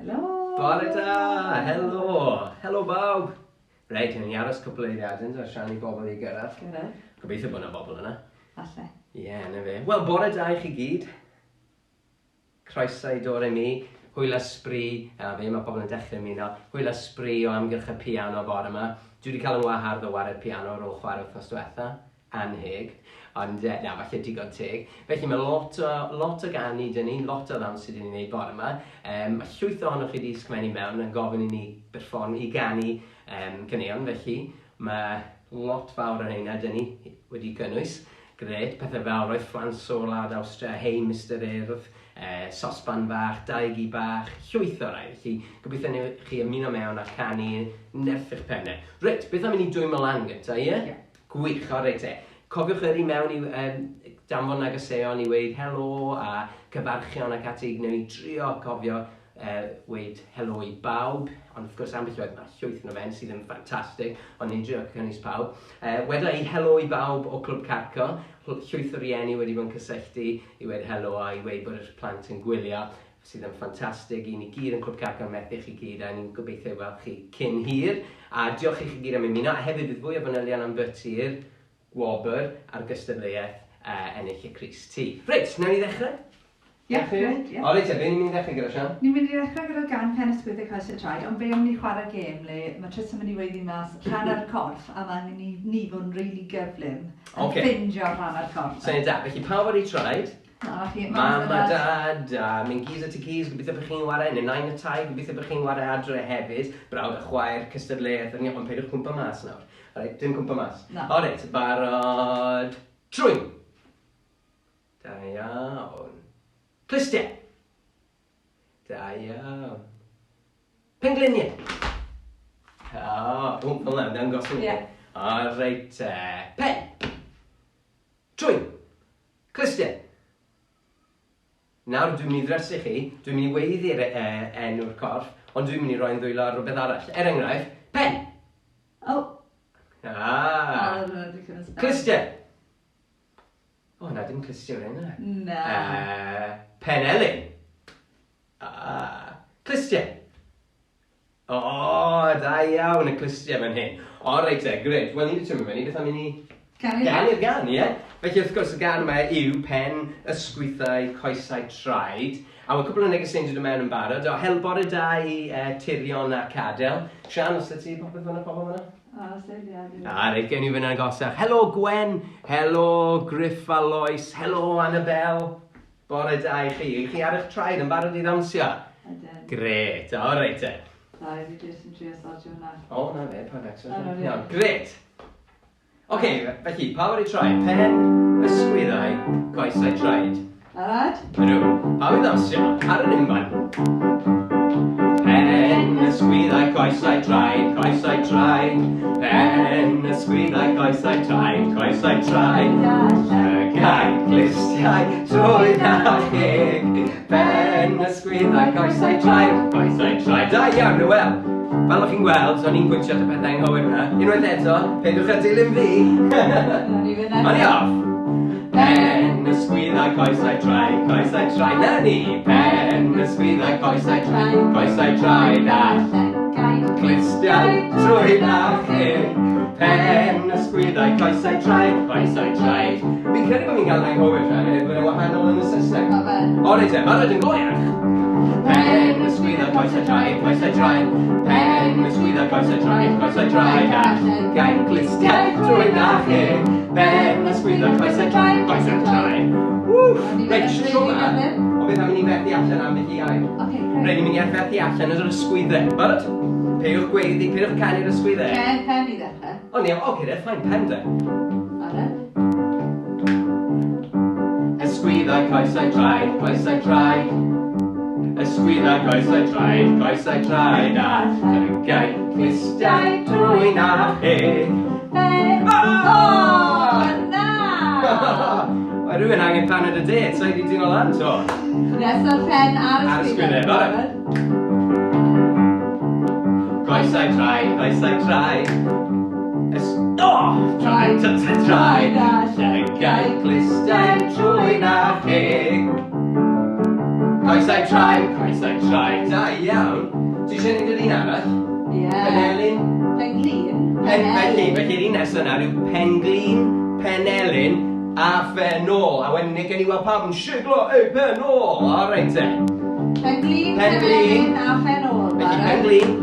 Helo! Bore da! Helo! Helo bawb! Reit, ni'n aros cwpl o eiliadau yn dod i bobl i gyrraedd. Gyrraedd. Gobeithio bod yna bobl yna. Falle. Ie, yeah, na fe. Wel, bore da i chi gyd. Croeso i Dore Mi. Hwyl a sbri, a fe, mae pobl yn dechrau ymuno. Hwyl a sbri o amgylch y piano bore yma. Dwi wedi cael yn wahardd o ware'r piano ar ôl chwarae wythnos diwetha. Annheg. Ond na, falle digon teg. Felly mae lot o, lot o ganu 'da ni, lot o ddawns sydd 'da ni wneud bore yma. Mae llwyth ohonoch chi wedi sgwennu mewn yn gofyn i ni berfform, i ganu caneuon, felly mae lot fawr o rheina 'da ni wedi cynnwys. Grêt, pethau fel Roedd Fflans o Wlad Awstria, Hei Mister Urdd, Sosban Fach, Dau Gi Bach, llwyth o rai. Felly gobeithio newch chi ymuno mewn a canu nerth eich pennau. Reit, beth am i ni dwymo lan gynta, ie? Ie. Gwych, o reit te. Cofiwch yrru mewn i um, danfon negeseuon i weud helo a cyfarchion ac ati. Gwnewn ni drio cofio weud helo i bawb, ond wrth gwrs ambell waith mae llwyth yno fe'n sydd yn ffantastig, ond ni'n drio cynnwys pawb. Weda i helo i bawb o Clwb Carco, llwyth o rieni wedi bod yn cysylltu i weud helo a i weud bod y plant yn gwylio, sydd yn ffantastig. I ni gyd yn Clwb Carco yn methu chi gyd a ni'n gobeithio i weld chi cyn hir. A diolch i chi gyd am ymuno, a hefyd bydd fwy o fanylion am fyty'r gwobr a'r gystadleuaeth ennill y crys T. Reit, wnawn ni ddechrau? Ie, grêt, ie. O reit te, be ni'n mynd i ddechrau gyda, Sian? Ni'n mynd i ddechrau gyda'r gân Pen Ysgwydd a Coesau Traed, ond fe o'n mynd i chwarae gêm le mae Tris yn mynd i weiddi mas rhan ar corff a mae angen i ni fod yn rili gyflym yn ffindio rhan ar corff. Syniad da. Felly pawb ar eu traed? Na chi, mam a dad, a Mingis a Ticis, gobeithio bod chi'n ware, neu nain a taid, gobeithio bod chi'n ware adre hefyd. Brawd a chwaer, cystadleuaeth, ond peidiwch cwmpa mas nawr. Reit, dim cwmpa mas. Na. O reit, barod, trwyn! Da iawn. Clustiau! Da iawn. Pengliniau! O, o, fel 'na, dangos i ni. Ie. O, reit te. Pen! Trwyn! Clustiau! Nawr dwi'n mynd i ddrysu chi, dwi'n mynd i weiddi'r enw'r corff, ond dwi'n mynd i roi'n ddwylo ar rhywbeth arall. Er enghraifft, pen! O! Ah! O, na, dwi'n cymryd. Clustiau! O, na, dim clustiau yw'r hynna. Na. Pen Elin! Ah! Clustiau! O, da iawn y clustiau fan hyn. O, reit te, grêt. Wel, ni wedi tymor fyny, beth am i ni... Canu'r Ganu'r gan, ie? Felly, wrth gwrs, y gan yma yw pen, ysgwythau, coesau, traed. A mae cwpl o negeseuon 'di dod mewn yn barod. O, hel bore da i Tirion a Cadel. Sian, os ti popeth fyna, pobl fyna? O, sef, ie. A, reit, gewn ni fynd yn agosach. Helo, Gwen. Helo, Griff a Lois. Helo, Annabel. Bore da i chi. Ych chi ar eich traed yn barod i ddawnsio? Ydyn. Grêt. O, reit te. Sorry, fi jyst yn trio sortio hwnna. O, na fe, pa becso. O, na fe. Iawn, grêt. Oce, felly, pawb ar eu traed? Pen, ysgwyddau, coesau, traed. Barod? Ydw. Pawb i ddawnsio ar yr unfan. Pen, ysgwyddau, coesau, traed, coesau, traed. Pen, ysgwyddau, coesau, traed, coesau, traed. Llygaid, clustiau, trwy a cheg. Pen, ysgwyddau, coesau, traed, coesau, traed. Da iawn, Noel. Fel o'ch chi'n gweld, o'n i'n pwyntio at y pethau anghywir yna. Unwaith eto, peidiwch â dilyn fi. O'n i off. Pen, ysgwyddau, coesau, traed, coesau, traed. Na ni. Pen, ysgwyddau, coesau, traed, coesau, traed. A clustiau, trwy a cheg. Pen, ysgwyddau, coesau, traed, coesau, traed. Fi'n credu bod fi'n cael anghywir, Sian, bod e'n wahanol yn y Saesneg. Ma' fe. O, reit te, barod yn go iach. Pen, ysgwyddau, coesau, traed, coesau, traed. Pen, ysgwyddau, coesau, traed, coesau, traed. A llygaid, clustiau, trwy a cheg. Pen, ysgwyddau, coesau, traed, coesau, traed. Wff! Reit, tro 'ma, o beth am i ni fethu allan ambell i air? Oce, grêt. Reit, ni'n mynd i fethu allan yr ysgwyddau. Barod? Peidiwch gweiddi, peidiwch canu'r ysgwyddau. Pen, pen i ddechrau. O, ni, oce, de, fine, pen de. Barod? Ysgwyddau, coesau, traed, coesau, traed. Ysgwyddau, coesau, traed, coesau, traed. A llygaid, clustiau, trwyn a cheg. Pen. Ah! O, na! Mae rhywun angen paned o de, so i di dyn o lan to. Nesa'r pen ar Ar ysgwyddau, barod? Coesau, traed, coesau, traed. O! Traed, traed, traed. Llygaid, clustiau, trwyn a cheg. Coesau, traed, coesau, traed. Da iawn. Ti eisiau gwneud yr un arall? Ie. Penelin. Penglin. Pen, felly, felly'r un nesaf nawr yw penglin, penelin a phenôl. A wedyn ni gen i weld pawb yn siglo ei penôl. O, reit te. Penglin, Penglin. penelin a phenôl. Felly penglin.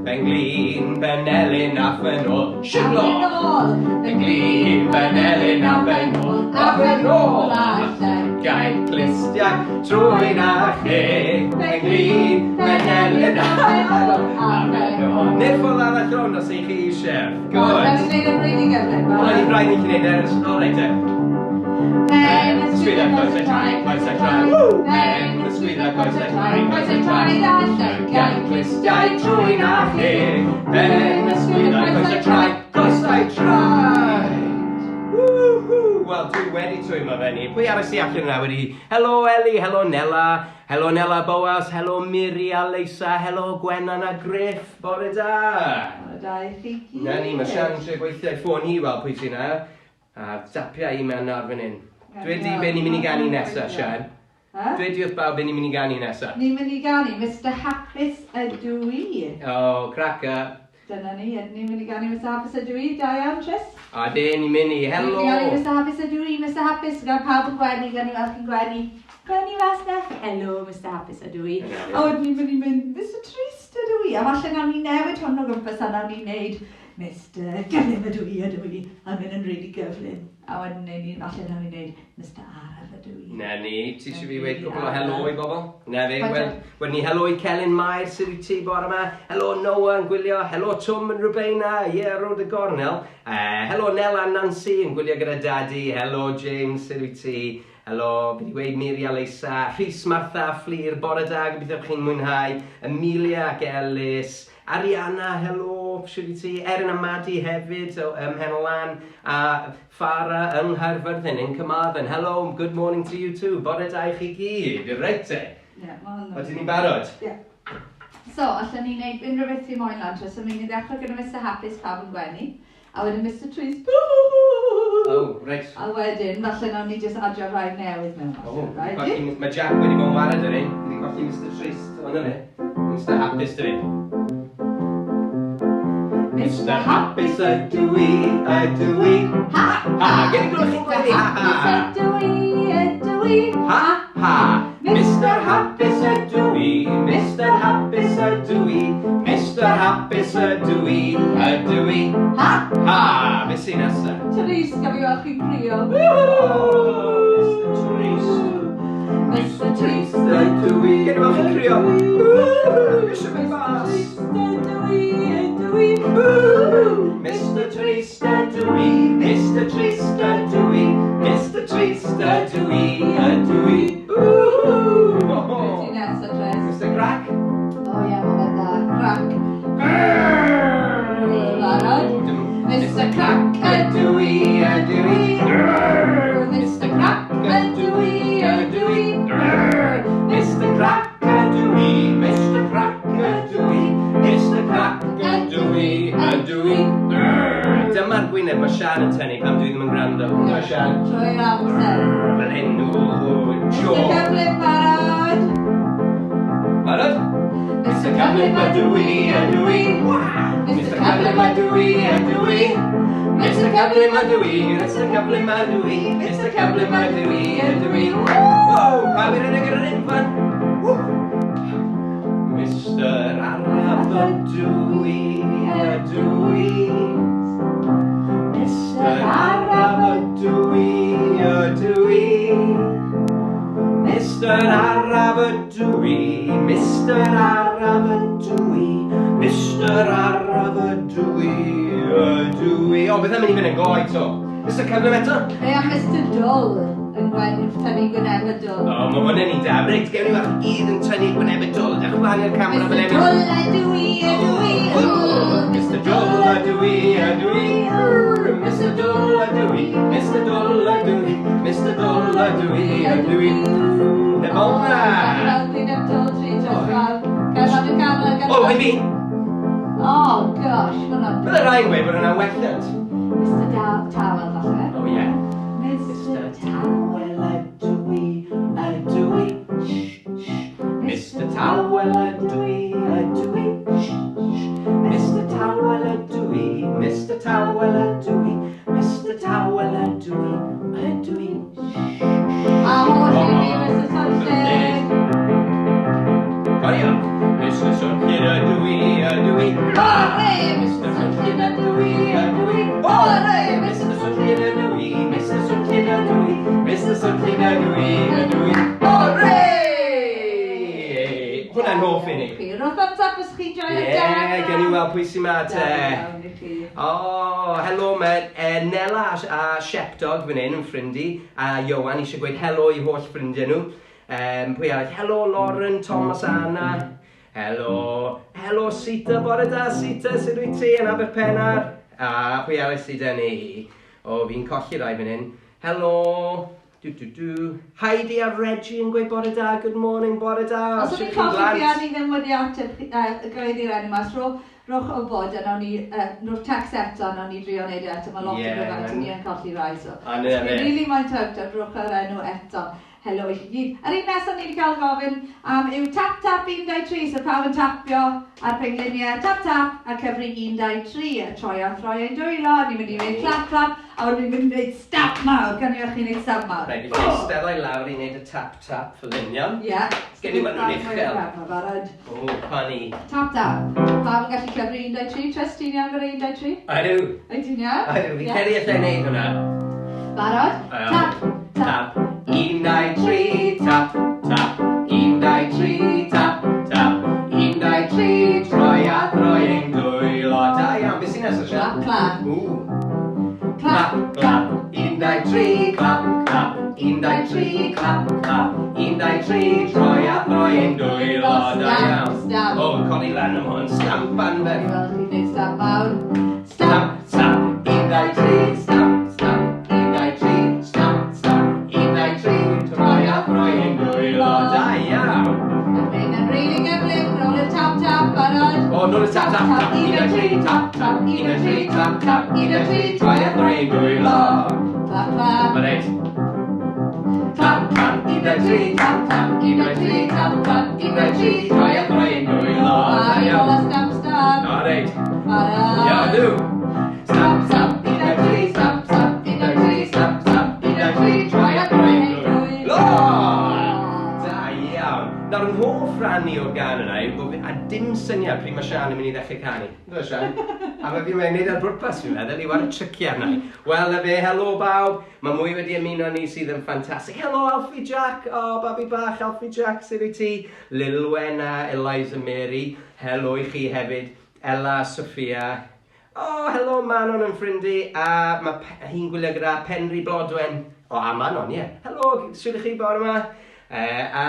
Penglin, penelin a phenôl. Siglo! Penôl. Penglin, penelin a phenôl. A phenôl. A Llygaid clustiau trwyn a cheg. Penglin, penelin a phenôl. A phenôl. Neu'r ffordd arall rownd os ych chi eisiau. Good. Good. Ni'n gwneud yn really gyflym. Wel, ni braidd ni'n gwneud e. O, reit te. Pen, Ysgwydda, coesau, traed, coesau, traed. Woo! Pen, ysgwydda, coesau, traed, coesau, traed. A Llygaid clustiau trwyn a cheg. Pen, ysgwydda, coesau, traed, coesau, traed. Woohoo! Wel, dwi wedi twymo fyny. Pwy arall sy allan yna wedi... Helo Eli, helo Nela, helo Nela Boas, helo Miri a Leisa, helo Gwennan a Griff, bore da. Bore da i chi gyd. Na ni, mae Sian yn trio gweithio i ffôn hi weld pwy sy'n na. A zapia i mewn nawr fan hyn. Dweud di be ni'n mynd i ganu nesa, Sian. Ha? Dweud di wrth bawb be ni'n mynd i ganu nesa. Ni'n mynd i ganu Mr Hapus ydw i. O, oh, cracker. Dyna ni, ydyn ni'n mynd i ganu Mr Hapus ydw i. Da iawn, Tris. A de ni'n mynd i, Ni'n helo. mynd i ganu Mr Hapus ydw i, Mr Hapus. Gan pawb yn gwenu, gan i weld chi'n gwenu. Gwenu mas na. Helo, Mr Hapus ydw i. A wedyn ni'n mynd i mynd Mr Trist ydw i. A falle nawn ni newid hwn o gwmpas a nawn ni wneud Mr Gyflym ydw i, ydw i. A mynd yn really gyflym. A wedyn newn ni, falle nawn ni wneud Mr Araf ydw i. Na ni, ti eisiau fi weud cwpl o helo i bobl? Na fe, Paid wel, wedyn ni helo i Celyn Mair sydd i ti bore yma, helo Noah yn gwylio, helo Twm yn Rhiwbeina, ie, yeah, rownd y gornel, helo Nela Nancy yn gwylio gyda Daddy, helo James sydd i ti, helo, fi wedi gweud Miri a Leisa, Rhys Martha a Fflur, bore da, gobeithio chi'n mwynhau, Amelia ac Elis, Ariana, helo, shwd i ti, Erin a Madi hefyd, o Ym Lan, a Farah yng Nghaerfyrddin, yn Carmarthen. Hello, good morning to you too. Bore da i chi gyd. Reit te. Ie, ma' hwnna'n Ydyn ni'n barod? Ie. So, allan ni wneud unrhyw beth ti moyn lan, Tris. So, mi'n i ddechrau gyda Mr Hapus, pawb yn gwenu. A wedyn Mr Trist, Oh, reit. A wedyn, falle nawn ni just adio rhai newydd mewn. Oh, right? colli, mae Jack wedi bod yn wared ar un. Wedi colli Mr Trist. O, na fe. Mr Hapus dy fi. Mr Hapus ydw i, ydw i. Ha! Ha! Gen i glywed chi'n gweud ha ha. Hapus ydw i, ydw i. Ha ha! Mr Hapus ydw i, Mr Hapus ydw i, Mr Hapus ydw i, ydw i. Ha! Ha! Beth sy'n nesaf? Trist, gaf i weld chi'n crio. Oh, Mr Trist. Mr Trist ydw i. Gen i weld chi'n crio. Eisiau mynd mas. Trist ydw i, ydw i. Mr Trist ydw i, Mr Trist ydw i, Mr Trist ydw i, ydw i. Beth sy'n nesaf, Tris? Mr Crac. O ie, mae fe'n dda. Crac. Barod? Mr Crac ydw i, ydw i. Mr Crac ydw i, ydw i. Mr Crac ydw i, Mr Crac ydw i, Mr Crac ydw i, ydw i. Dyma'r gwyneb mae Sian yn tynnu pan dwi ddim yn gwrando. Dyma Sian. Trwy'r amser. Fel hyn, o, Mr sure. Cyflym barod. Barod? Mr Cyflym ydw i, ydw i. Mr Cyflym ydw i, ydw i. Mr Cyflym ydw i, Mr Cyflym ydw i, Mr Cyflym ydw i, ydw i. Wow, pawb i redeg ar yr unfan. Woo. Mr Araf ydw i, ydw i. Mr Araf ydw i, ydw i. Mr Araf ydw i, Mr Araf ydw i, Mr Araf ydw i, ydw i. O, beth am mynd i fynd yn gloi to? Mr Cyflym eto? Be am Mr Dull yn gwen tynnu gwyneb y dwl? O, mae hwn yn un da. Reit, gewn ni weld chi gyd yn tynnu gwyneb y dwl. Dewch mlaen i'r camera Mr fel hyn. Dull ydw i, ydw i. Mr Dull ydw i, ydw i. Mr Dull ydw i, Mr Dull ydw i, Mr Dull ydw i, ydw i. Na fel 'na. Fel gwyneb dwl tri dros fel. Gael fan y camera, gael O, hyn fi. Oh gosh, hwnna'n... Bydde rhai'n gweud bod hwnna'n welliant. Mr Tawel falle. O ie. Mr Tawel ydw i, ydw i. Shh, shh. Mr Tawel ydw i, ydw i, sh, sh. Mr Tawel ydw i, Mr Tawel ydw i, Mr Tawel ydw i, ydw i, sh, sh. A holl i fi, Mr Swnllyd. Carry on. Mr Swnllyd ydw i, ydw i. Hooray, Mr Swnllyd ydw i, ydw i. Hooray, Mr Swnllyd ydw i, Mr Swnllyd ydw i, Mr Swnllyd ydw i, ydw i. Hooray! Hwnna'n hoff i ni. Rho thumbs up os chi'n joio'r Ie, yeah, gen i weld pwy sy'n ma te. iawn i chi. O, oh, helo, mae Nela a Shepdog fan hyn yn ffrindi, a Iowan eisiau gweud helo i holl ffrindiau nhw. Pwy arall? Helo Lauren, Thomas a Anna. Helo, helo Sita, bore da Sita, sut wyt ti yn Aberpennar? A pwy arall sydd 'da ni? O, fi'n colli rai fan hyn. Helo, du du du. Heidi a Reggie yn gweud bore da, good morning, bore da. Os Sut ydych chi chi'n colli blant? fi a ni ddim wedi ateb gyhoeddi'r enw mas, rhowch wybod a nawn ni, rhowch text eto, nawn ni drio wneud e eto. Mae lot Ie, o bobl ma'n- ni yn colli rai, so. A 'na fe. Really moyn touch up, rhowch yr enw eto. Helo i chi gyd. Yr un nesaf ni wedi cael gofyn am yw tap tap 1, 2, 3. So pawb yn tapio ar pengliniau, tap tap, a cyfri 1, 2, 3. A troi a throi ein dwylo, ni'n mynd i wneud clap clap, a wedyn ni'n mynd i wneud stamp mawr. Gan i chi wneud stamp mawr. Rhaid i chi eistedd i lawr i wneud y tap tap fel union. Ie. Gen i ma' nhw'n uchel. Mae barod. O, funny. Tap tap. Pawb yn gallu cyfri 1, 2, 3. Trust ti'n iawn gyda 1, 2, 3? Ydw, Wyt ti'n iawn? ydw, fi'n Ie. credu allai wneud hwnna. Barod? Iawn. Tap, tap. Tap, 1, 2, 3, tap, tap. 1, 2, 3, tap, tap. 1, 2, 3, troi a throi ein dwylo. Da iawn, beth sy'n nesaf, Clap, Sian? clap. Ww. Clap, Clap, clap. 1, 2, 3, clap, clap. 1, 2, 3, clap, clap. 1, 2, 3, troi a throi ein dwylo. Da Stamp, iawn. stamp. O, codi lan am hwn. Stamp anferth. Fi weld chi'n gwneud stamp mawr. Stamp, stamp, 1, 2, 3, stamp, stamp, 1, 2, 3, stamp, stamp, 1, 2, 3, troi a throi ein dwylo, da iawn. A mynd yn rili gyflym, nôl i'r tap tap, barod. O, nôl i'r tap, tap, tap, 1, 2, 3, tap, tap, 1, 2, 3, tap, tap, 1, 2, 3, troi a throi ein dwylo. Clap, clap. Ma reit. Tap, tap, 1, 2, 3, tap, tap, 1, 2, 3, tap, tap, 1, 2, 3, troi a throi ein dwylo. Da A iawn. nôl y stamp, stamp. O, reit. Barod. Ia, ydw. Stamp, stamp, 1, 2, 3, stamp, stamp, 1, 2, 3, stamp, stamp, 1, 2, 3, troi a throi ein dwylo. Da iawn. Nawr, yng nghoff ran i o'r gan yna yw bod fi, a dim syniad pryd mae Sian yn mynd i ddechrau canu. Ynddo, Sian? A mae fi'n mynd ar bwrpas fi'n meddwl i wario tricio arna i. Wel, na fe, helo bawb. Mae mwy wedi ymuno ni sydd yn ffantastig. Helo Alfie Jack. O, oh, babi bach, Alfie Jack, sut wyt ti? Lilwen a Eliza Mary. Helo i chi hefyd. Ella, Sophia. O, oh, helo Manon yn ffrindi. A mae hi'n gwylio gyda Penri Blodwen. O, a Manon, ie. Yeah. Helo, sut ydych chi bore yma? A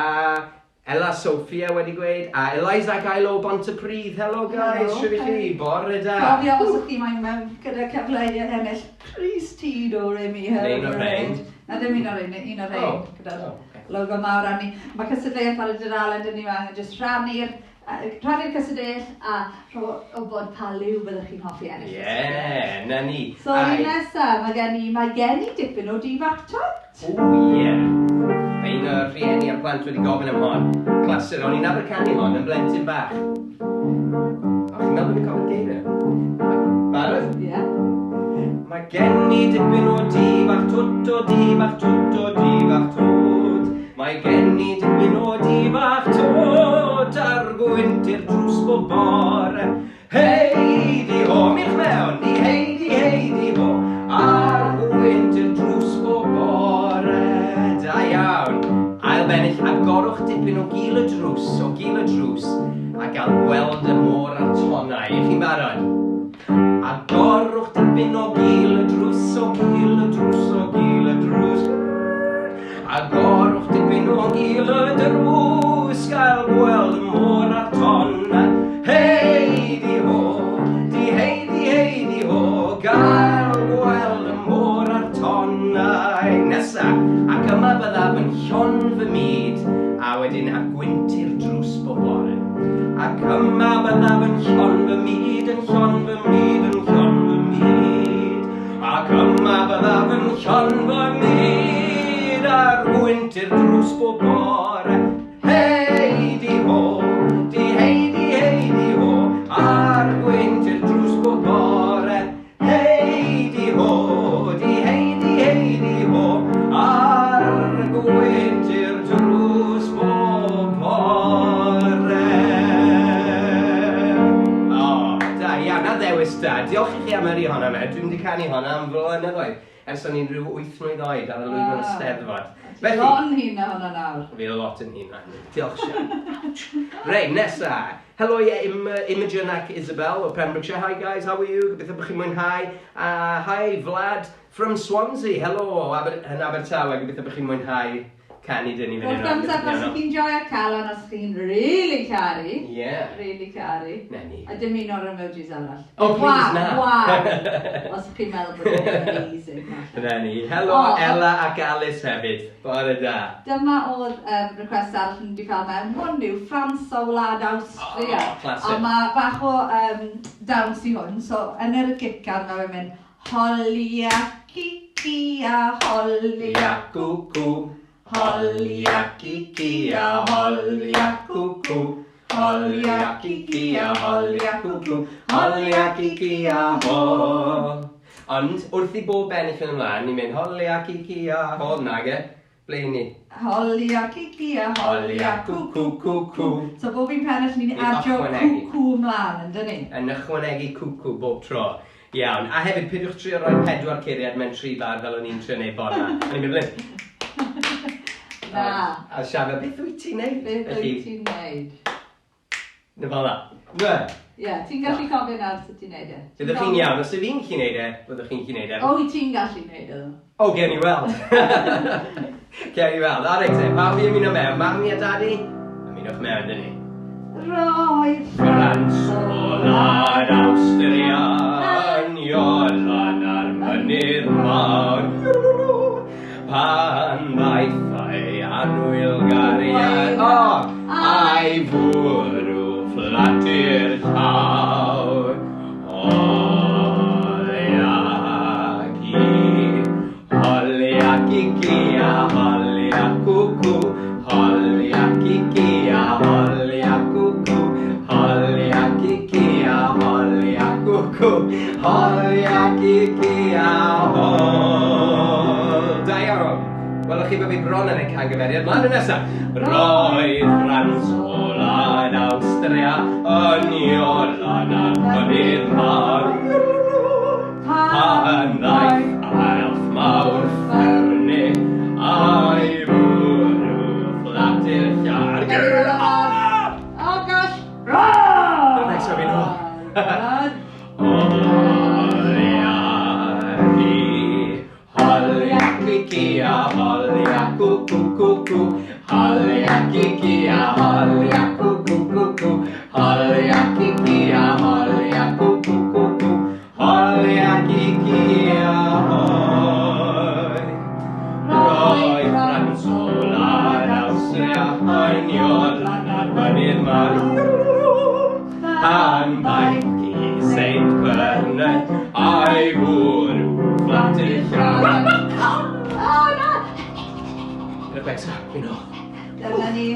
Ella Sophia wedi gweud, a Eliza Gailo Bontypridd. Helo guys, Helo. sut ydych chi? Bore da. Cofio os ydych chi moyn mewn gyda cyfle i ennill crys T do re mi Neu un o'r rhein. Na ddim un o'r rhein, un o'r rhein. Oh, Gyda'r oh, ocê. logo mawr arni. Mae cystadleuaeth ar y dudalen, dyn ni angen jyst rhannu'r cystadleuaeth a rho wybod pa liw byddwch chi'n hoffi ennill. Ie, na ni. So, yr Ai. un nesa, mae gen i dipyn o di bach twt. O, ie. Mae un o'r rhieni a'r plant wedi gofyn am hon. Clasur, o'n i'n arfer canu hon yn blentyn bach. O, chi'n meddwl bod fi'n cofio'r geiriau? Barod? Ie. Mae gen i dipyn o di bach twt o di bach twt o di bach twt. Mae gen i dipyn o di bach twt ar gwynt i'r drws bob bore. Hei di ho, milch mewn, di hei di hei di ho, ar gwynt i'r drws bob bore. Da iawn. Ail bennill, agorwch dipyn o gil y drws, o gil y drws, a gael gweld y môr a'r tonnau. Ych chi'n barod? Agorwch dipyn o gil y drws, o gil y drws, o gil y drws. Agorwch dipyn o gil y drws, gael gweld y môr a'r tonnau. Hei di ho, di hei di hei di ho, gael gweld y môr a'r tonnau. Nesa, ac yma byddaf yn llon fy myd, a wedyn a gwynt i'r drws bob bore. Ac yma byddaf yn llon fy myd, yn llon fy myd, yn llon fy myd. Ac yma byddaf yn llon fy myd, ar gwynt i'r drws bob bore. Hei di ho, Diolch i chi am yrru honna me. Dwi'n wedi canu honna am flynyddoedd. Ers o'n i'n rhyw 8 mlwydd oed ar y lwyfan y Steddfod. Felly... Lon hyn na honna nawr. Fi lot yn hyn na. Diolch, Sian. Reit, nesa. Helo i Imogen ac Isabel o Pembrokeshire. Hi guys, how are you? Gobeithio bod chi'n mwynhau. Hi Vlad from Swansea. Helo o Aber yn Abertawe. Gobeithio bod chi'n mwynhau canu dyn ni fan hyn. Thumbs up os ych chi'n joio calon, os chi'n really caru. Yeah. Really caru. Na ni. A dim un o'r emojis arall. Oh, please, na. Wow. Os ych chi'n meddwl bod e'n amazing. Na ni. Helo oh, Ella ac Alice hefyd. Bore da. Dyma oedd request arall ni wedi cael mewn. Hwn yw Ffrans o Wlad Awstria. Oh, classic. A mae bach o dawns i hwn. So, yn yr gitar mae fe'n mynd holia kikia holia cuckoo. Holia kikia holia cuckoo. Holia kikia holia cuckoo. Holia kikia hol. Ond wrth i bob bennill yn ymlaen, ni'n mynd holia kikia hol nage. Ble ni? Holia kikia holia cuckoo cuckoo. So bob un pennill ni'n adio cwcw ymlaen, yndyn ni? Yn ychwanegu cwcw bob tro. Iawn. A hefyd, peidiwch trio rhoi 4 curiad mewn 3 bar fel o'n i'n trio neud bore 'ma. O'n i'n mynd fel hyn. Na. A Sian fel, beth wyt ti'n neud? Beth wyt ti'n neud? Na fel 'na. Na. Ie, ti'n gallu cofio nawr sut ti'n neud e? Byddwch chi'n iawn, os ydw i'n gallu neud e, byddwch chi'n gallu neud e. O, wyt ti'n gallu neud e? O, gewn ni weld. Gewn ni weld. O, reit te, pawb i ymuno mewn. Mami a Dadi, ymunwch mewn, dyn ni. Roedd Ffrans o wlad Awstria yn Iolan ar mynydd mawr. Pan ddaeth ei annwyl gariad, o, a'i fwrw fflat i'r llawr. Holia ci, holia cicia, holia cwcw, holia cicia, holia cwcw, holia cicia, holia cwcw, holia cicia, hol. Da iawn. Welwch chi bod fi bron yn ei cangymeriad. Mlaen y nesaf. Roedd Ffrans o wlad Awstria yn Iolan ar mynydd mawr. Pan ddaeth aelff mawr ffyrnig a'i fwrw fflat i'r llawr. Oh gosh! Reit, so fi nôl. Holia ci, holia cicia, holia cwcw cwcw, holia cicia, holia cwcw cwcw, holia cicia, holia cwcw cwcw, holia cicia hoi. Roedd Ffrans o wlad Awstria yn Iolan ar mynydd mawr. Pan ddaeth ci Saint Bernard a'i fwrw fflat i'r llawr. O na! Reit, fi nôl. Dyna ni.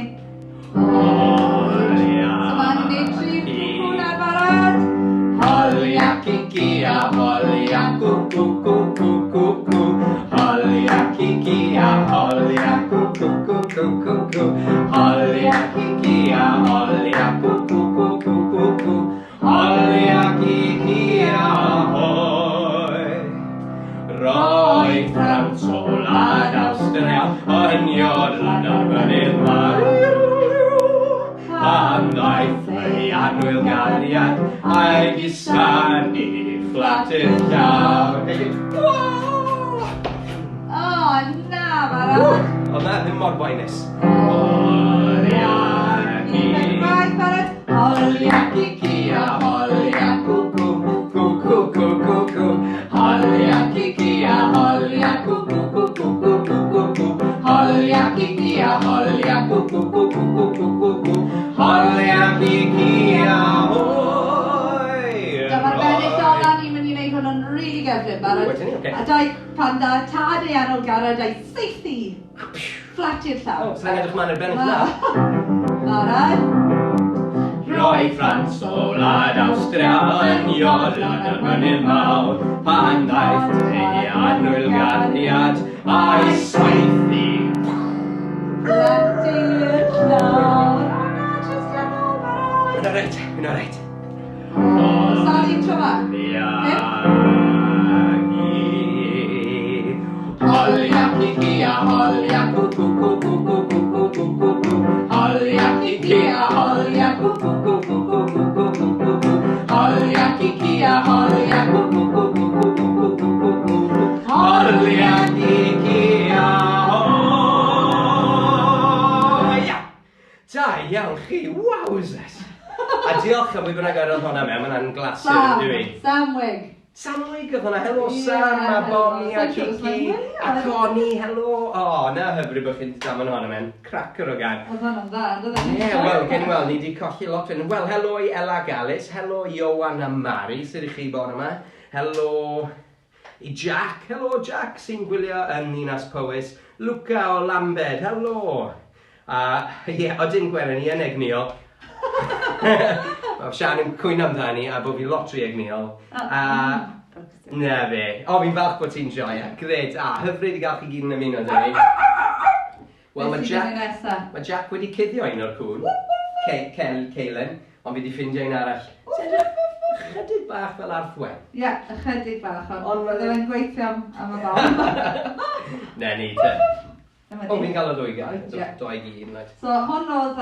Holia So ma'n ni'n neud tri cwcw nawr barod. Holia cicia, holia cwcw cwcw cwcw, holia cicia, holia cwcw cwcw cwcw, holia cicia, holia cwcw cwcw cwcw, holia cicia hoi. Roedd Ffrans o wlad Awstria yn Iolan ar mynydd mawr. Pan ddaeth ei annwyl gariad a'i gusanu fflat i'r llawr. O, na, barod. Oedd na ddim mor boenus. Holia ci. Right, barod. Holia cicia, holia cwcw, cwcw cwcw cw. Holia cicia, holia cwcw cwcw cwcw cwcw. Holia cicia, holia cwcw cwcw cwcw cwcw. Holia cicia, hoi. Dyma'r bennill ola, ni'n mynd i wneud hwn yn rili gyflym, barod. Wedyn ni, ocê. A dau pan da tad ei annwyl gariad a'i saethu fflat i'r llawr. O, sa'n edrych mlaen i'r bennill na. Barod. Roedd Ffrans o wlad Awstria yn Iolan ar mynydd mawr. Pan ddaeth ei annwyl gariad a'i saethu Fflat i'r llawr. O na, Tristan, o, barod. Mae'n oreit, mae'n oreit. Sori, tro ma. Holia Kiki a holia, cw cw cw cw cw cw cw cw cw cw. Holia Kiki a holia, cw cw cw cw cw cw cw cw cw cw cw. Holia Kiki a holia. Da iawn chi, wowzers! A diolch am bwy bynnag yrrodd hwnna mewn, mae hwnna'n glasur yn dwi. Sam Wig. Sam Wig oedd hwnna, helo Sam, a Bonnie, a Kiki, a Connie, helo. O, na hyfryd bod chi'n damon hwnna mewn, cracker o gan. Oedd hwnna'n dda, yn doedd e? Ie, wel, gen i weld, ni wedi colli lot fan. Wel, helo i Ella Gallis, helo i Iowan a Mari, sut i chi bod yma. Helo i Jack, helo Jack sy'n gwylio yn Ninas Powys. Luca o Lambed, helo. A ie, odyn Gwennan, ni yn egnïol. Mae Sian yn cwyno amdani a bod fi lot rhy egnïol. A na fe. O, fi'n falch bod ti'n joio. Gred. A, hyfryd i gael chi gyd yn ymuno 'da ni. Wel, mae Jack, mae Jack wedi cuddio un o'r cŵn, Celen, ond fi wedi ffindio un arall. Sy'n edrych ychydig bach fel arthwen. Ie, yeah, ychydig bach, ond bydde fe'n gweithio am y bom. Na ni te. O, fi'n cael y ddwy gael. Doi gi un, right. So, hwn oedd,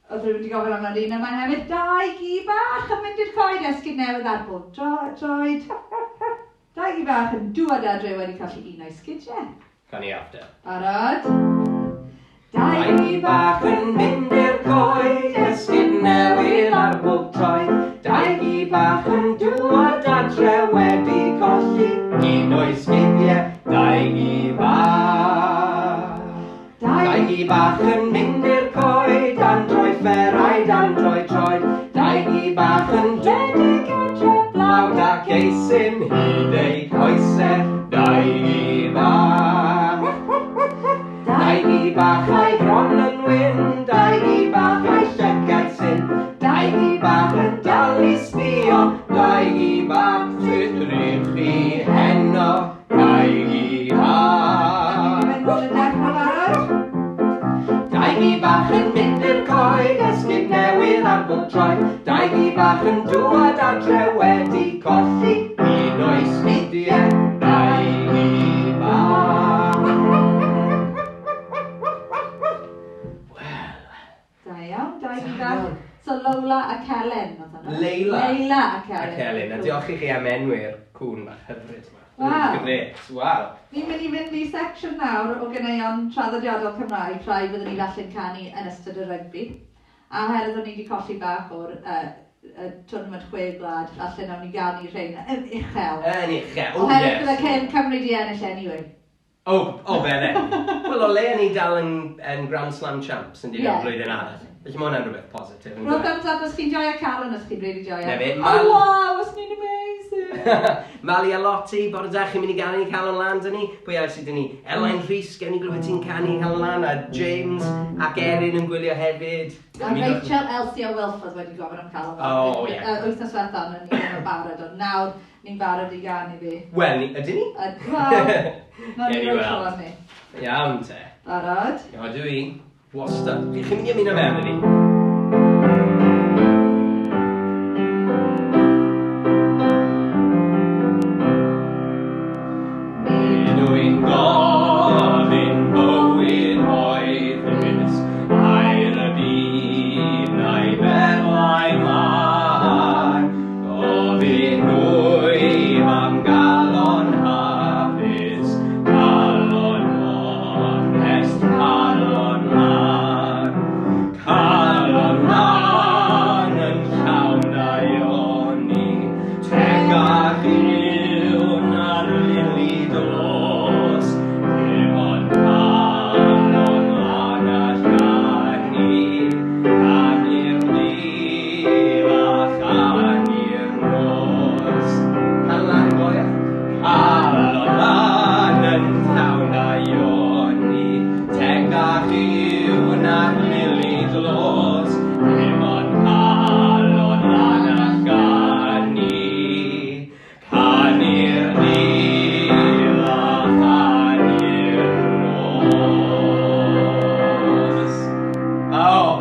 oedd rhywun wedi gofyn am yr un yma hefyd. Dau gi bach yn mynd i'r coed, esgid newydd ar bob droed. Dau gi bach yn dŵad adre wedi colli un o'i sgidiau. Can i after. Barod? Dau gi bach yn mynd i'r coed, esgid newydd ar bob troed. Dau gi bach yn dŵad adre wedi colli un o'i sgidiau. Dau gi bach. Dau gi bach yn mynd i'r coed, dan droi fferau, dan droi troed. Dau gi bach yn rhedeg adre, blawd ac eisin hyd eu coesau. Dau gi bach. Dau gi bach a'i fron yn wyn, dau gi bach a'i llygaid syn. Dau gi bach yn dal i sbio, dau gi bach sut rych chi heno. Dau gi bach. Dau gi bach yn mynd i'r coed, esgid newydd ar bob troed. Dau gi bach yn dŵad adre wedi colli un o'i sgidiau. Dau gi bach. Wel. Da iawn, dau gi bach. So Lola a Celen oedd hwnna. Leila. Leila a Celen. A Celen. A diolch i chi am enwi'r cŵn bach hyfryd yma. Waw. Grêt, waw. Ni'n mynd i fynd i section nawr o ganeuon traddodiadol Cymraeg, rhai fyddwn ni falle'n canu yn ystod y rygbi. A oherwydd o'n ni wedi colli bach o'r tournament 6 gwlad, falle nawn ni ganu rhein yn uchel. Yn uchel, oh Oherwydd yes. bydde Cymru di ennill anyway. O, bydde. Wel, o leia ni dal yn Grand Slam champs yn dilyn blwyddyn arall. Felly mae hwnna'n rhywbeth positif. Rho thumbs up os chi'n joio Calon, os chi'n really joio. Na fe, Oh, wow, os ni'n amazing. Mali a Lottie, bore da, chi'n mynd i ganu Calon Lan, dyn ni? Pwy arall sydd dyn ni? Elain Rhys, gen i glywed ti'n canu Calon Lan, a James ac Erin yn gwylio hefyd. A Rachel, Elsie a Wilf oedd wedi gofyn am Calon Lan. Oh, ie. Wythnos diwetha, o'n ni ddim yn barod, ond nawr ni'n barod i ganu fi. Wel, ydyn ni? Wel, nawn ni Gewn ni roi weld. tro arni. Iawn te. Barod? Iawn, dwi. Wastad. Chi'n mynd i ymuno mewn, ydi? Dwi'n gofyn bywyd moethus, aur y byd na'i berlau mân. Gofyn wyf am galon hapus, calon onest, calon lân. Calon lân yn llawn daioni, tecach yw na'r lili dlos. Dim ond calon lân all ganu, canu'r dydd a chanu'r nos. Calon lân, goia. Calon lân yn llawn daioni, tecach yw na'r lili dlos. Dim ond calon lân all ganu, canu'r dydd a chanu'r nos. Oh,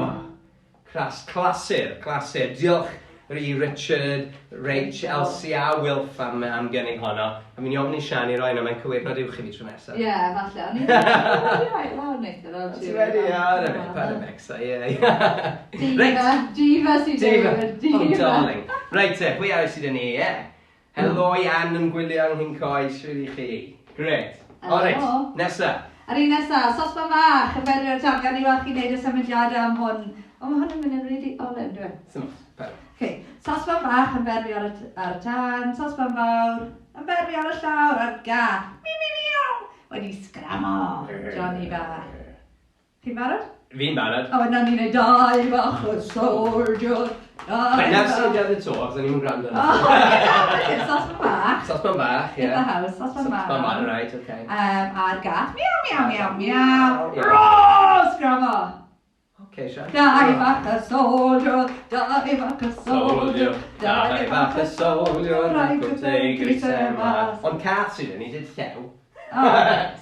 clas, clasur, clasur. Diolch i Richard, Rach, Elsie a Wilf am gynnig honno. A mi'n i ofyn i Sian i roi yna, mae'n cywirnod uwch i fi tro nesaf. Ie, falle. O'n i'n wedi rhoi lawr neithiwr. fel Ti wedi, ie, na fe, paid â becso, ie. Diva, diva sy'n Diva. dweud. Oh, darling. Reit te, pwy arall sydd yn ni, ie? Helo i Ann yn gwylio yng Nghyncoed, shwd i chi? Grêt. O reit, Helo. nesa. A'r un nesa, sosban fach, yn berwi ar tân, gan i weld chi'n neud y symudiadau am hwn. O, mae hwn yn mynd yn really olyn, dwi. Sim ots, paid. Okay. Sosban fach yn berwi ar y tân, sosban fawr, yn berwi ar y llawr, a'r gath. Mi, mi, miaw! Wedi sgramo, Johnny bach. Chi'n barod? Fi'n barod. A wedyn ni'n neud dau bach o soldier. Dau Right, na'r bach. syniad y to, achos o'n i'n gwrando. O, okay, sosban bach. Sosban bach, ie. In the house, sosban bach. Sosban bach, right, okay. A'r gath, miaw, miaw, miaw, miaw. Ie. Ro, sgramo. Okay, Sian. Dau bach y soldier, dau bach y soldier, Dau bach y soldier, ac wrth ei grisau mas. Ond cath sydd yn ni, did llew. O,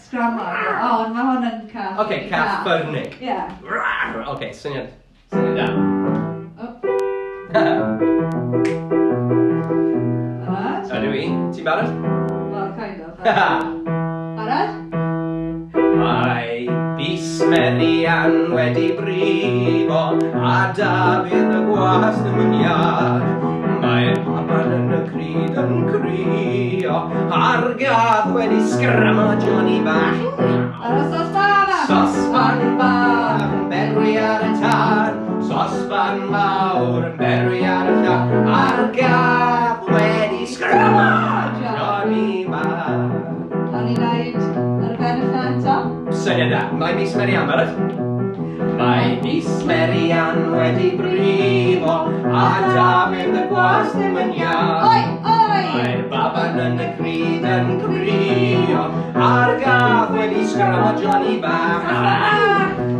sgramo. O, mae hwn yn cath. Oce, cath ffyrnig. Ie. Oce, syniad. Syniad da. O. Barod? Ydw i. Ti'n barod? Well, kind of. Barod? Mae bys Merian wedi brifo a Dafydd y gwas ddim yn iach. Mae'r baban yn y crud yn crio a'r gath wedi sgramo Johnny bach. Ar y sosban bach! Sosban bach yn berwi ar y tân, sosban fawr yn berwi ar y llawr, a'r gath wedi sgramo Johnny bach. Cawn ni wneud ar ben y lle eto? Syniad da. Mae mis Merian, barod? Mae mis Merian wedi brifo, a Dafydd y gwas ddim yn iach. Oi, oi! Mae'r baban yn y crud yn crio, a'r gath wedi sgramo Johnny bach.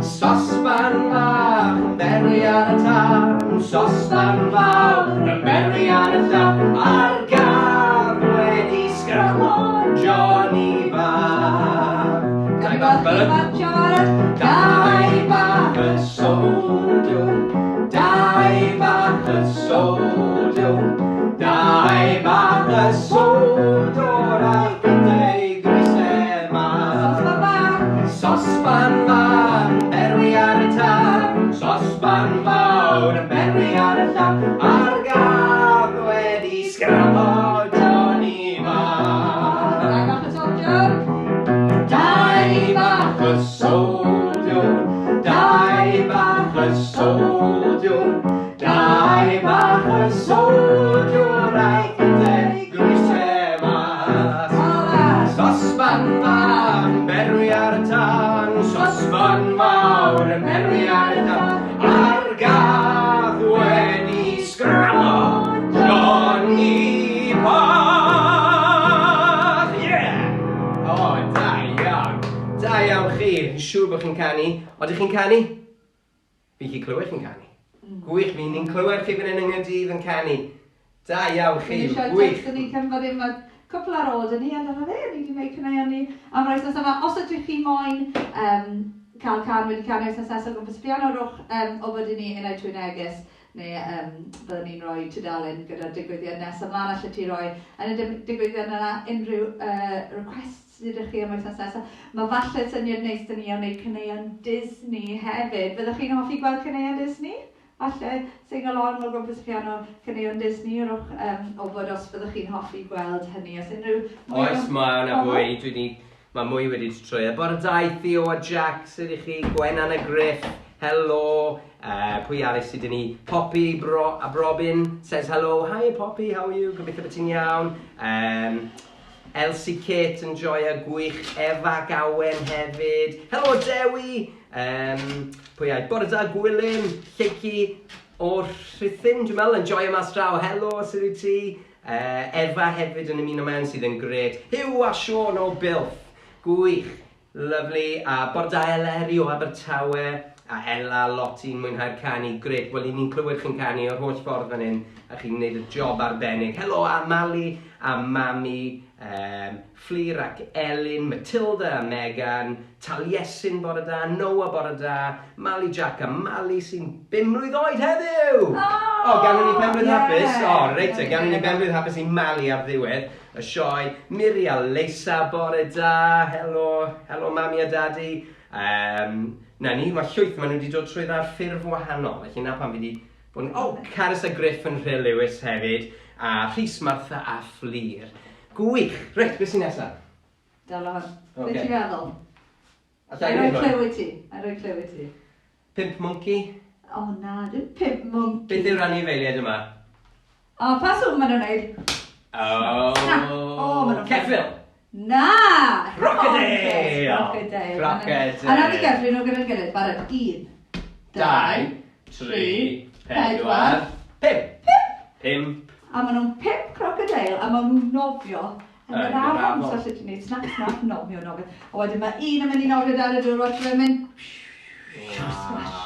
Sosban bach yn berwi ar y tân, sosban fawr yn berwi ar y llawr, a'r gath wedi sgramo Johnny bach. Dau bach, barod? Marcio barod? Dau bach y soldiwr, dau bach y soldiwr, dau bach y soldiwr a gyda'i grisau mas. Sosban bach! Sosban bach yn berwi ar y tân, sosban fawr yn berwi ar y llawr, a'r gath wedi sgramo Johnny bach. Dau bach y soldier! Dau bach y soldiwr, dau bach y soldiwr, dau bach y soldiwr a'i gyda'i grisau mas. Ola! Sosban bach yn berwi ar y tân, sosban fawr yn berwi ar y tân, a'r gath wedi sgramo Johnny bach! Yeah! O, da iawn. Da iawn chi. Fi'n siŵr bod chi'n canu. Odych chi'n canu? Fi chi clywed chi'n canu. Gwych, fi ni'n clywed chi fan hyn yng Nghaerdydd yn canu. Da iawn chi, Fi'n eisiau gwych. text ni cyn bod dim cwpl ar ôl dyn ni, a dyna fe, ni wedi gwneud caneuon ni am yr wythnos yma. Os ydych chi moyn cael can wedi canu wythnos nesaf o gwmpas y piano, rhowch wybod i ni unai trwy neges, neu byddwn ni'n rhoi tudalen gyda'r digwyddiad nesaf ymlaen, allet ti roi yn y digwyddiad yna unrhyw requests ydych chi am wythnos nesaf. Mae falle syniad neis dyn ni o wneud caneuon Disney hefyd. Fyddwch chi'n hoffi gweld caneuon Disney? Falle sing along o gwmpas y piano caneuon Disney, rhowch wybod os fyddwch chi'n hoffi gweld hynny. Os unrhyw mwy o- Oes, mae yna pobl? fwy. Mae mwy wedi trwy. Bore da i Theo a Jack, sut i chi? Gwenan a Griff, helo. Pwy arall sydd 'da ni? Poppy bro, a Robin says hello. Hi Poppy, how are you? Gobeithio bod ti'n iawn. Elsie Kate yn joio gwych. Efa Gawen hefyd. Helo Dewi! Pwy ai? Bore da Gwilym, Lleucu o'r Rhuthun, dwi'n meddwl, yn joio mas draw. Helo, sut wyt ti? Efa hefyd yn ymuno mewn sydd yn gret. Huw a Sean o Builth. Gwych. Lovely. A bore da Eleri o Abertawe. A Ella, Lotti'n mwynhau'r canu, grêt. Wel, 'y ni'n clywed chi'n canu o'r holl ffordd fan hyn, a chi'n gwneud y job arbennig. Helo a Mali a Mami, Fflur ac Elin, Matilda a Megan, Taliesin bore da, Noah bore da, Mali Jack a Mali sy'n bum mlwydd oed heddiw! O, O, ganwn ni penblwydd ie. hapus. O, reit te, ganwn ni benblwydd hapus i Mali ar ddiwedd y sioe. Miri a Leisa bore da, helo, helo Mami a Dadi. 'Na ni, mae llwyth, maen nhw wedi dod trwy ar ffurf wahanol, felly 'na pam fi wedi bod yn... O, Carys a Griff yn Rhyl Lewis hefyd, a Rhys, Martha a Fflur. Gwych! Reit, beth sy'n nesaf? Dala hwn. Ocê. Be ti'n feddwl? Alla i A roi wneud hwn? clyw i ti. A roi clyw i ti. Pimp mwnci? O na, dim pimp mwnci. Beth yw'r anifeiliaid yma? O, pa sŵn maen nhw'n wneud? O! Snap! O, maen nhw'n... Ceffyl! Na! Come on, Chris, Crocodile! Crocodile. Crocodile. A nawn ni gyfri nhw gyda'n gilydd. Barod. 1, 2, 3, 4, 5. 5. A maen nhw'n pump crocodile a maen nhw'n nofio yn Yn yr yr afon. afon. So allet ti wneud snap, snap, nofio, nofio. A wedyn mae un yn mynd i nofio dan y dŵr, watch fe'n mynd splash.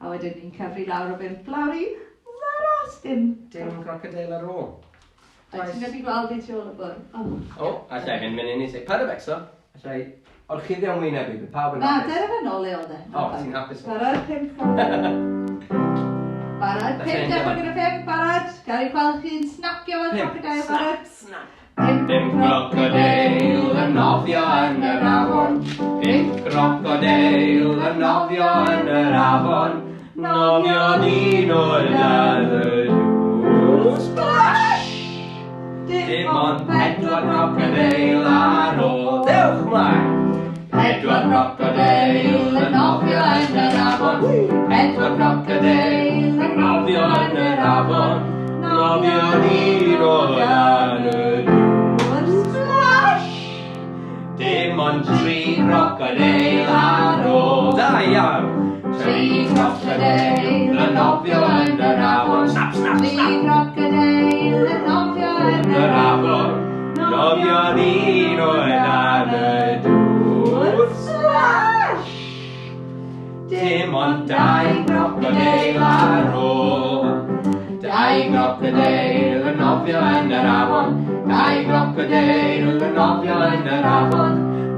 A wedyn ni'n cyfri lawr o bump lawr i zero. Dim. Dim crocodile ar ôl. Reit, ti'n gallu gweld fi tu ôl y bwrdd. O. O, allai fynd mynd in i ti. Paid â becso. Allai orchuddio wyneb i, bydd pawb yn Na, hapus. dere fe nôl le oedd e. O, ti'n hapus. Barod, pump crocodile. Barod, Felly, pump, dechrau gyda pump, barod. Gael ei gweld chi'n snapio fel Pump. crocodile, barod. Snap. Pump Pump crocodile yn nofio yn yr afon. Pump crocodile yn nofio yn yr afon. Nofio un o dan y dŵr. Splash! Dim ond pedwar crocodile ar ôl. Dewch mlaen! Pedwar crocodile yn nofio yn yr afon. Pedwar crocodile yn nofio yn yr afon. Nofio un o dan y dŵr. Splash! Dim ond tri crocodile ar ôl. Da iawn! Tri crocodile yn nofio yn yr afon. Snap, snap, Tri snap! crocodile yn nofio yn Yn yr afon. Nofio un o dan y dŵr. Splash! Dim ond dau crocodile ar ôl. Dau crocodile yn nofio yn yr afon. Dau crocodile yn nofio yn yr afon.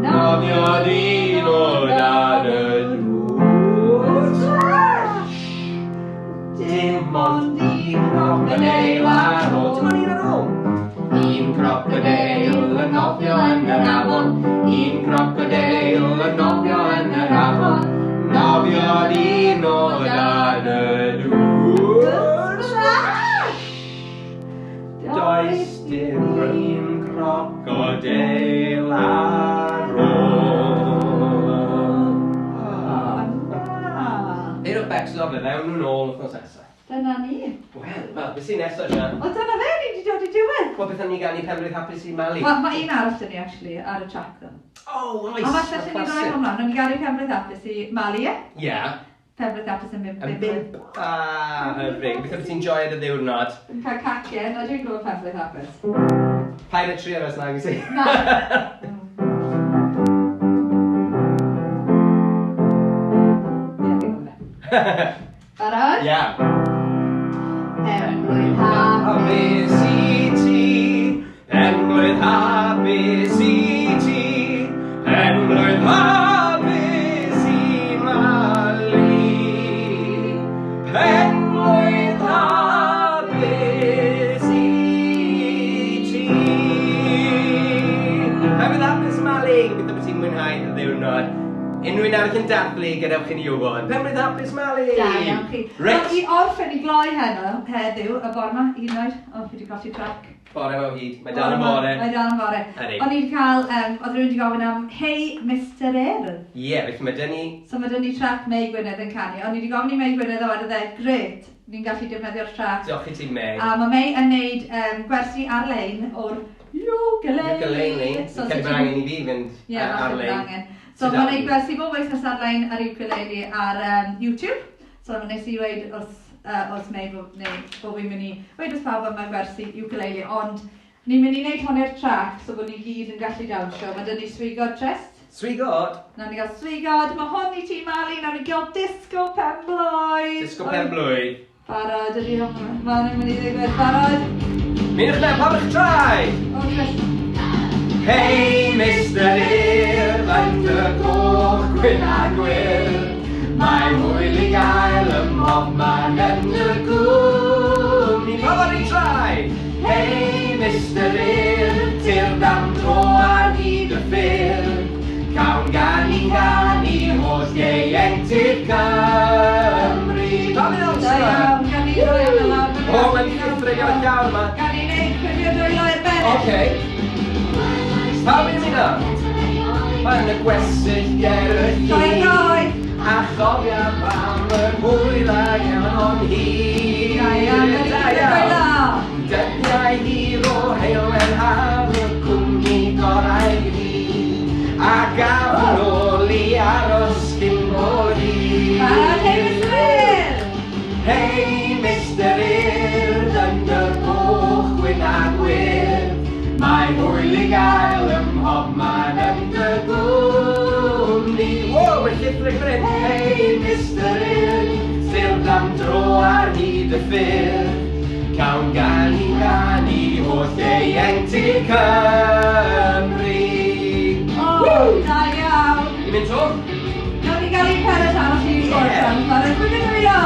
Nofio un o dan y dŵr. Splash! Dim ond un crocodile ar ôl. Dim ond un ar ôl. Un crocodile yn nofio yn yr afon. Un crocodile yn nofio yn yr afon. Nofio un o dan y dŵr. Splash! Does dim un crocodile ar ôl. O, na. Peidiwch becso, fe ddewn nhw'n ôl wythnos nesaf. Dyna ni. Wel, wel, beth sy'n nesaf, Sian? O, dyna fe, ni wedi dod i diwedd. Wel, beth am ni ganu penblwydd hapus i Mali? Wel, mae un arall 'da ni, actually, ar y track, though. Oh, oes! A falle allan ni roi hwnna, nawn ni ganu penblwydd hapus i Mali, ie? Ie. Penblwydd hapus yn bump. Yn bump. Ah, hyfryd. Gobeithio bod ti'n joio dy ddiwrnod. Yn cael cacen, a dwi'n gwybod penblwydd hapus. Paid â trio fe os nag wyt ti. Na. Ie, fi'n gwybod. Barod? Iawn. Penblwydd hapus. Hapus i ti, penblwydd hapus i ti, penblwydd hapus i Mali. Penblwydd hapus i ti. Penblwydd hapus Mali, gobeithio bod ti'n mwynhau dy ddiwrnod. Unrhyw un arall yn dathlu, gadewch i ni wybod. Penblwydd hapus Mali! Da iawn chi. Reit. Wel, i orffen i gloi heno, heddiw, y bore yma, hyd yn oed. O, fi wedi colli track. Bore o hyd, mae dal yn bore. Mae dal yn bore. Ydi. O'n i wedi cael, oedd rhywun wedi gofyn am, Hey, Mr Urdd. Ie, yeah, felly mae dyn ni. So mae 'da ni track Mei Gwynedd yn canu. O'n i wedi gofyn i Mei Gwynedd a wedodd e, grêt, ni'n gallu defnyddio'r track. Diolch i ti, Mei. A mae Mei yn neud gwersi ar-lein o'r ukulele. Ukulele. So, Fi'n credu bod angen i fi fynd Ie, falle bod ar-lein. angen. So Ti mae'n dal neud i. gwersi bob wythnos ar-lein ar ukulele ar YouTube. So nes i weud wrth Mei bod, neu, bod fi'n mynd i weud wrth pawb am y gwersi ukulele, ond ni'n mynd i wneud hwn i'r track so bod ni gyd yn gallu dawnsio. Mae 'da ni swigod trist. Swigod. Nawn ni gael swigod. Mae hwn i ti, Mali. Nawn ni gael disco penblwydd. Disco penblwydd. Barod, ydy hwn. Mae'n mynd i ddigwydd. Barod. Mynwch mewn, pawb eich traed! O, Chris. Hei, Mr Urdd, yn dy goch gwyn a gwyrdd. Mae hwyl i gael ym mhobman yn dy gwmni. Pawb ar ei traed! Hei, Mr Urdd, tyrd am dro ar hyd y ffyrdd. Cawn ganu canu holl ieuenctid Cymru. Pawb yn Da dawnsio? iawn, gan ni roi am y lawr. O, mae'n llithrig ar y llawr yma. Gan ni wneud chwilio dwylo i'r ben. Oce. Pawb yn ymuno? Yn y gwestyll ger y Troi llun. droi. A chofia am yr hwyl a gawn hir. Da iawn, gan ni Da chwilio iawn. dwylo. Dyddiau hir o heulwen haf y cwmni gorau fi. A gaf nôl i aros cyn bo hir. Barod, hei, Mr Urdd. Hei, Mr Urdd, yn dy goch gwyn a gwyrdd. Mae hwyl i gael ym mhobman yn dy gwmni. Wow, mae'n llithrig fan hyn. Hei, Mr Urdd, tyrd am dro ar hyd y ffyrdd. Cawn ganu canu holl ieuenctid Cymru. O, da iawn. Ni'n mynd to? Nawn ni gael un pennod arall i Ie. gorffen. Barod, chwilio dwylo.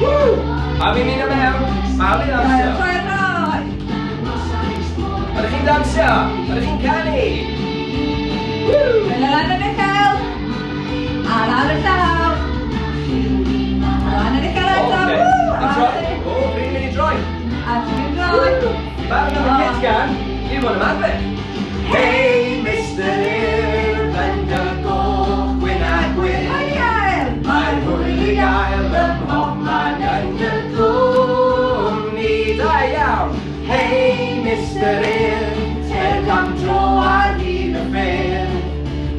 Woo! A fi'n mynd mewn. Pawb i Da iawn, ddawnsio. troi droi. Ydych chi'n dawnsio? Ydych chi'n canu? Woo! Dwylo lan yn uchel. A lawr y llaw. A lan yn uchel eto. Oce. Woo! A A troi. O, fi'n mynd i droi. A ti'n mynd droi. Barod am y cytgan? Fi'n bod ymarfer. Hei, Mr Urdd, yn dy goch gwyn a gwyrdd. O, iawn. Mae hwyl i gael ym mhobman yn dy gwmni. Da iawn. Hei, Mr Urdd, tyrd am dro ar hyd y ffyrdd.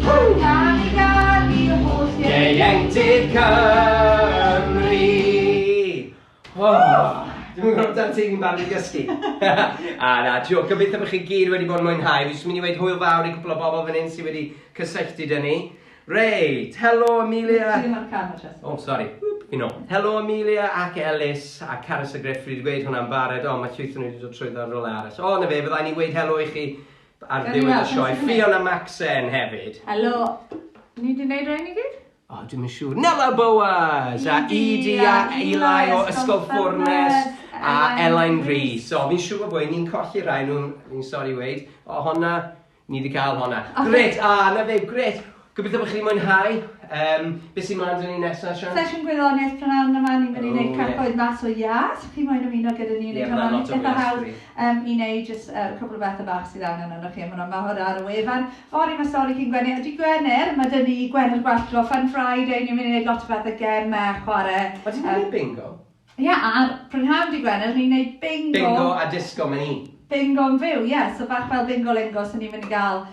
Woo! Gan i gan i holl Ieuenctid Cymru! Oh, Dwi'm yn gwybod amdan ti, fi'n barod i gysgu. A na, joke, gobeithio bod chi gyd wedi bod yn mwynhau. Fi jyst yn mynd i weud hwyl fawr i cwpl o bobl fan hyn sydd wedi cysylltu 'da ni. Reit, helo Amelia. Ti ddim ar camera, Chester. Oh, sorry. Whoop, fi nôl. Helo Amelia ac Ellis a Carys a Griff. Fi wedi gweud hwnna'n barod. O, mae llwyth o nhw wedi dod trwyddo ar rywle arall. O, na fe, fydda i'n gweud helo i chi ar Gawn ni ddiwedd y weld, sioe. pan sy'n Fiona Maxen hefyd. Helo. Ni wedi gwneud rhain i gyd? O, dwi'm yn siŵr. Nella Boas a Edie a Eli o Ysgol Ffwrnes a Elain Rhys. So, fi'n siŵr bod ni'n colli rhai nhw, fi'n sori weud. O, honna, ni wedi cael honna. Gret, a na fe, gret. Gobeithio bod chi wedi mwynhau. Beth sy'n mlaen 'da ni nesaf, Sian? Sesiwn gwyddoniaeth prynhawn yma, ni'n mynd i O, wneud ie. cacoedd mas o iâ. So chi moyn ymuno gyda ni, Ie, wneud ma' hwnna'n lot o eitha hwyl hawdd sbri. i wneud just cwpl o bethau bach sydd angen arnoch chi. Mae hwnna ar y wefan. Fory mae stori cyn Gwener. Ydy Gwener, mae dyn ni Gwener Gwallgo, Fun Friday, ni'n mynd i wneud lot o bethau gemau, chwarae. O, ti'n gwneud bingo? Ie, a prynhawn di Gwener, ni'n gwneud bingo. Bingo a disco, mae'n i. Bingo yn fyw, ie. So bach fel bingo lingo, so ni'n mynd i gael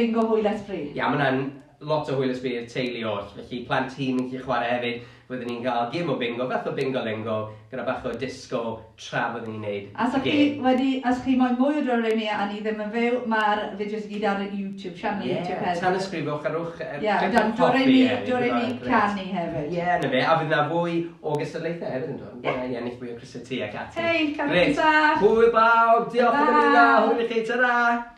bingo hwyl a sbri. Ie, mae hwnna'n lot o hwyl a sbri i'r teulu oll. Felly plant hŷn yn gallu chwarae hefyd. Fyddwn ni'n cael gêm o bingo, fath o bingo lingo, gyda bach o disco tra fyddwn ni'n neud A os chi gêm. wedi, os chi moyn mwy o Do Re Mi a ni ddim yn fyw, mae'r fideos i gyd ar y YouTube, channel Ie, YouTube hefyd. tanysgrifwch a rwch Ie, cliciwch dan Do Re hoffi Mi, hefyd, Do Re bydd Mi hwnna'n grêt. canu hefyd. Ie, na fe, a fydd na fwy o gystadlaethau hefyd yn dod. Ie, i ennill fwy o crysau T ac ati. Hei, cadw Grêt. chi'n saff. Hwyl bawb, diolch am ymuno, Ta-ra. hwyl i chi, ta-ra!